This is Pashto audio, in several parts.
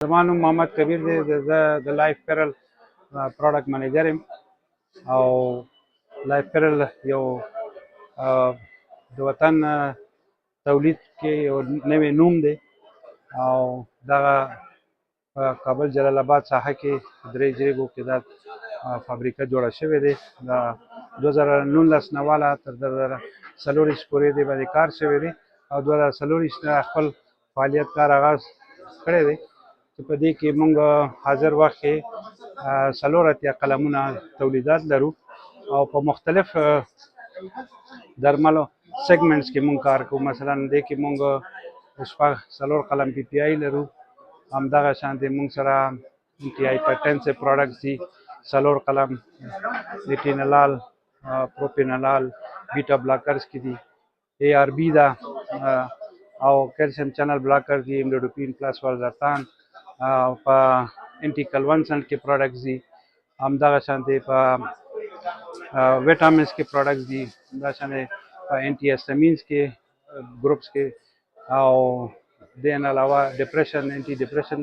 زما نوم محمد کبیر دی، د لایف پیرل product manager یم او لایف پیرل یو د وطن تولید کې یو نوی نوم دی او دغه په کابل جلال آباد ساحه کې درې جریبو کې دا فابریکه جوړه شوې ده. دا 2019 نه والا تر 2024 پورې دی باندې کار شوی دی او 2024 نه خپل فعالیت کار آغاز کړی دی، چې په دې کې موږ حاضر وخت کې 84 قلمونه تولیدات لرو او په مختلف درملو segments کې مونږ کار کوو. مثلا دې کې مونږ شپږ څلور قلم PPI لرو، همدغه شان دې مونږ سره anti hypertensive products دي، څلور قلم atenolol، propranolol، beta blockers کې دي، ARB دا او calcium channel blocker دي، amlodipine plus valsartan، په anti convulsant کې products دي، همدغه شان دې په vitamins کې products دي، دا شان په anti histamines کې groups کې او دې نه علاوه depression، anti depression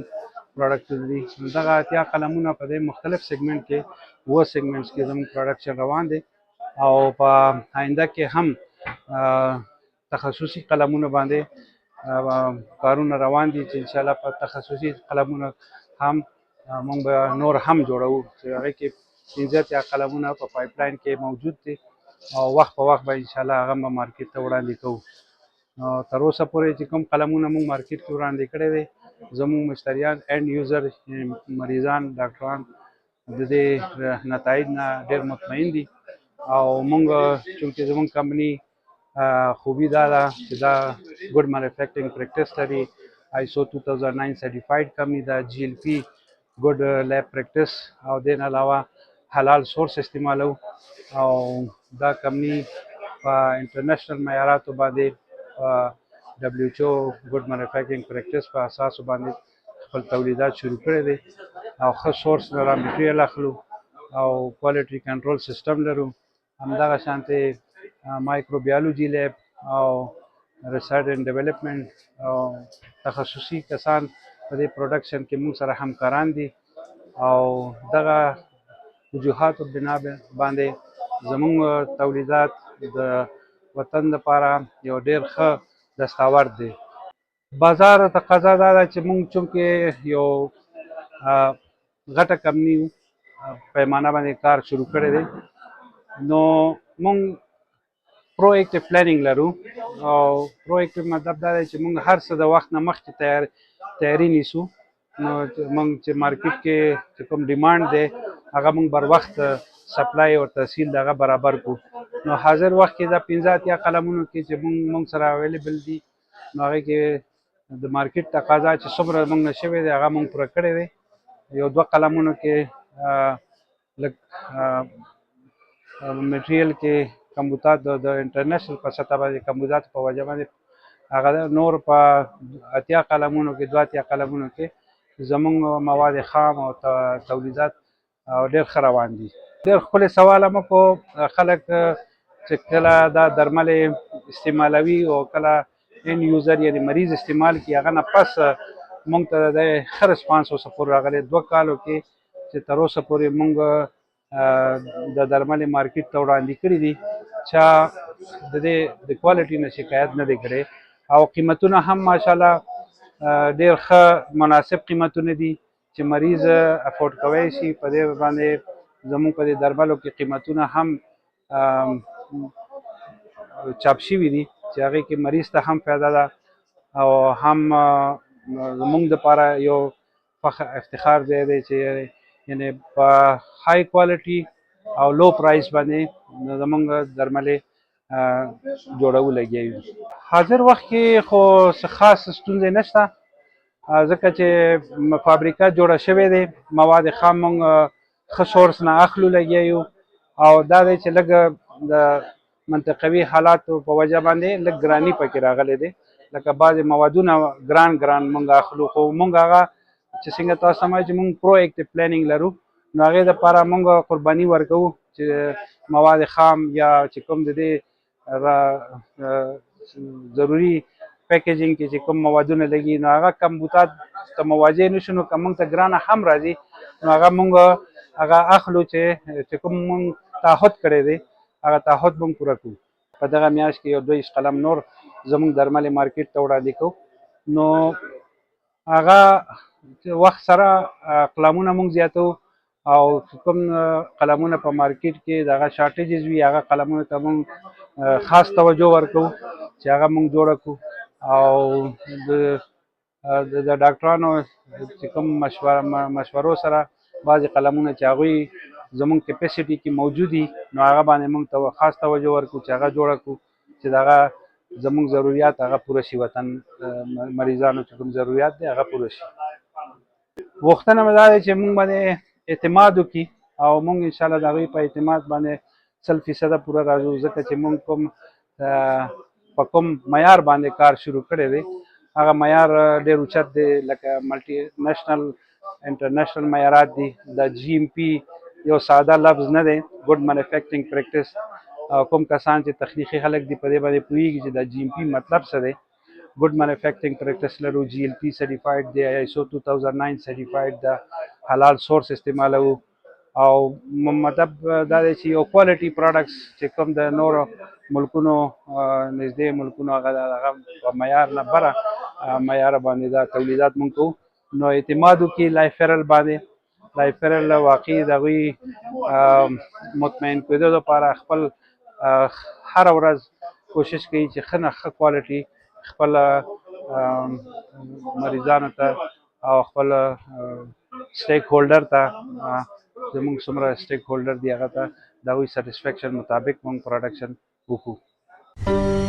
product دي. دغه 80 قلمونه په دې مختلف segment کې، و segments کې زموږ production روان دي او په آینده کې هم تخصصي قلمونه باندې کارونه روان دي، چې ان شاء الله په تخصصي قلمونه هم موږ به نور هم جوړو، چې هغه کې 85 قلمونه په pipeline کې موجود دي او وخت په وخت به ان شاء الله هغه به market ته وړاندې کوو. نو تر اوسه پورې چې کوم قلمونه موږ market کې وړاندې کړی دی، زموږ مشتریان، end user، مریضان، ډاکټران د دې نتایج نه ډېر مطمئن دي. او موږ چونکه زموږ کمپنی خوبي دا ده چې دا good manufacturing practice لري، ISO 2009 certified company ده، GLP، good lab practice، او دې نه علاوه حلال source استعمالو او دا کمپنی په international معیاراتو باندې، په WHO good manufacturing practice په اساس باندې خپل تولیدات شروع کړی دي او ښه source نه را material اخلو او quality control system لرو. همدغه شانتې microbiology lab او research and development او تخصصي کسان په دې production کې موږ سره همکاران دي او دغه وجوهاتو بنا باندې زموږ تولیدات د وطن لپاره یو ډیر ښه دستاورد دی. بازار تقاضا دا ده چې موږ چونکه یو غټه کمپنی پیمانه باندې کار شروع کړی دی، نو موږ proactive planning لرو او proactive مطلب دا دی چې موږ هر څه د وخت نه مخکې تیاری نیسو. نو موږ چې market کې چې کوم demand دی، هغه موږ بر وخت supply او ترسیل دغه برابر کو. نو حاضر وخت کې دا 85 قلمونو کې چې موږ سره available دي، نو هغه کې د market تقاضا چې څومره موږ نه شوې دی، هغه موږ پوره کړی دی. یو دوه قلمونو کې لږ material کې کمبوتات، د international په سطح باندې کمبوتات په وجه باندې هغه نور په 80 قلمونو کې، 82 قلمونو کې زمونږ مواد خام او تولیدات او ډېر ښه روان دي. ډېر ښکلی سوال مو کو. خلک چې کله دا درملې استعمالوي او کله end user یعنی مریض استعمال کی، هغه نه پس مونږ ته د ښه response اوسه پورې راغلی. 2 کالو کې چې تر اوسه پورې مونږ د درملې market ته وړاندې کړي دي، چا د دې د quality نه شکایت نه دی کړی او قیمتونه هم ماشاءالله ډېر ښه مناسب قیمتونه دي چې مریض afford کوی شي. په دې باندې زموږ په دې درملو کې قیمتونه هم چاپ شوي دي، چې هغې کې مریض ته هم فایده ده او هم زموږ دپاره یو فخر افتخار دی دی چې یعنی په high quality او low price باندې زموږ درملې جوړو لګیا یو. حاضر وخت کې خو څه خاص ستونزې نشته، ځکه چې فابریکه جوړه شوې ده، مواد خام مونږ ښه source نه اخلو لګیا یو او دا دی چې لږ د منطقوي حالاتو په وجه باندې لږ ګراني پکې راغلې دی، لکه بعضې موادونه ګران ګران مونږ اخلو، خو مونږ هغه چې څنګه تاسو سمه چې مونږ proactive planning لرو، نو هغې دپاره مونږ قرباني ورکوو چې مواد خام یا چې کوم د دې ضروري packaging packaging کې چې کوم موادونه لګي، نو هغه کمبوتات ته مواجه نشو، نو که موږ ته ګرانه هم راځي، نو هغه موږ هغه اخلو چې کوم موږ تعهد کړی دی، هغه تعهد موږ پوره کړو. په دغه میاشت کې یو 22 قلم نور زموږ درملې مارکیټ ته وړاندې کوو. نو هغه وخت سره قلمونه موږ زیاتو او کوم قلمونه په مارکیټ کې دغه shortages وي، هغه قلمونو ته موږ خاص توجه ورکوو چې هغه موږ جوړه کړو. او د ډاکټرانو چې کوم مشورو سره بعضې قلمونه چې هغوی زمونږ capacity کې موجود دي، نو هغه باندې موږ ته خاص توجه ورکړو چې هغه جوړه کړو، چې دغه زمونږ ضروریات هغه پوره شي، وطن مریضانو چې کوم ضروریات دي هغه پوره شي. غوښتنه مې دا ده چې موږ باندې اعتماد وکړي او موږ انشاءالله د هغوی په اعتماد باندې 100% پوره راځو، ځکه چې موږ په کوم معیار باندې کار شروع کړی دی، هغه معیار ډېر اوچت دی، لکه multinational international معیارات دي. د GMP یو ساده لفظ نه دی، good manufacturing practice. کوم کسان چې تخنیکي خلک دي، په دې باندې پوهیږي چې د GMP مطلب څه دی. good manufacturing practice لرو، GLP certified دی، ISO 2009 certified ده، حلال source استعمالو. او مطلب دا دی چې یو quality products چې کوم د نورو ملکونو، نږدې ملکونو، هغه په معیار نه بره معیار باندې دا تولیدات مونږ کوو. نو اعتماد وکړي لایفرل باندې. لایفرل واقعي د هغوی مطمئن کېدو لپاره خپل هره ورځ کوشش کوي چې ښه نه ښه quality خپل مریضانو ته او خپل stakeholder ته، زمونږ څومره stakeholder دی هغه ته، د هغوی satisfaction مطابق مونږ production وکړو.